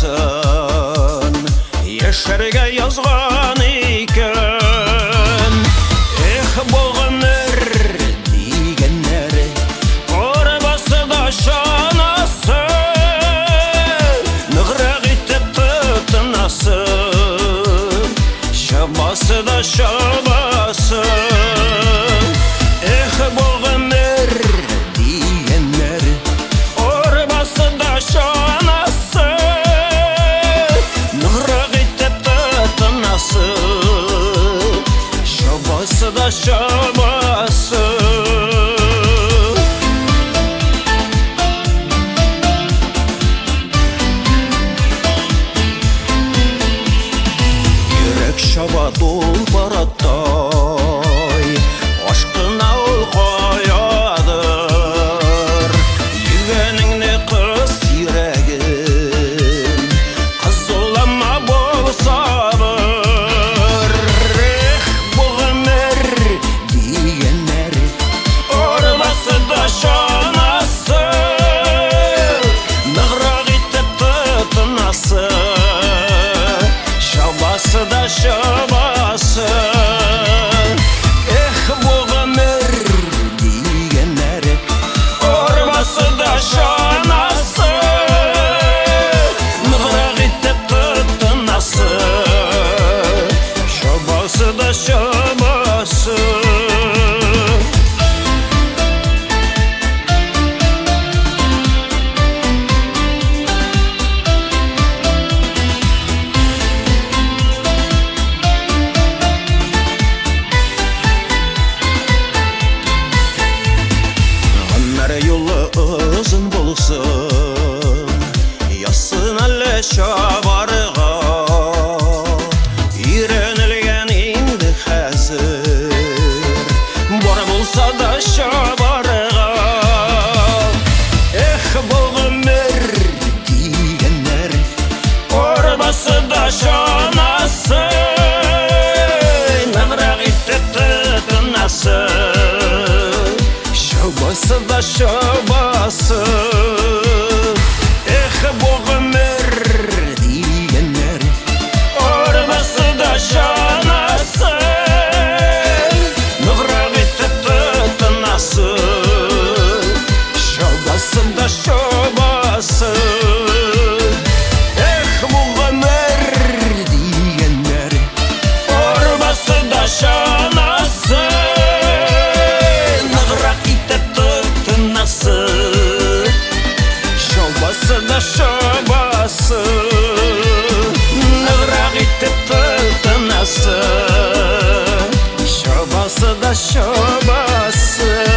Язсын, яшәргә язган икән. Эх, бу гомер дигәннәре, арбасы да чанасы, ныграк итеп тотынасы, чабасы да чабасы. Эх, бу гомер дигәннәре, арбасы да чанасы, ныграк итеп тотынасы, чабасы да чабасы. Йөрәк чаба тулпар аттай, ашкына ул каядыр. Йөгәнеңне кыс, йөрәгем, кызулама, бул сабыр. Эх, бу гомер дигәннәре, арбасы да чанасы, ныграк итеп тотынасы, чабасы да чабасы. Эх, бу гомер дигәннәре, арбасы да чанасы, ныграк итеп тотынасы, чабасы да чабасы. Гомер юлы озын булсын, язсын әле чабарга. Өйрәнелгән инде хәзер, бар булса да чабарга. Эх, бу гомер дигәннәр, арбасы да чанасы, ныграк итеп тотынасы, чабасы да чабасы. Эх, бу гомер дигәннәр, арбасы да чанасы, ныграк итеп тотынасы, чабасы да чабасы. Эх, бу гомер дигәннәр, арбасы да чанасы, ныграк итеп тотынасы, чабасы да чабасы. Ныграк итеп тотынасы, чабасы да чабасы.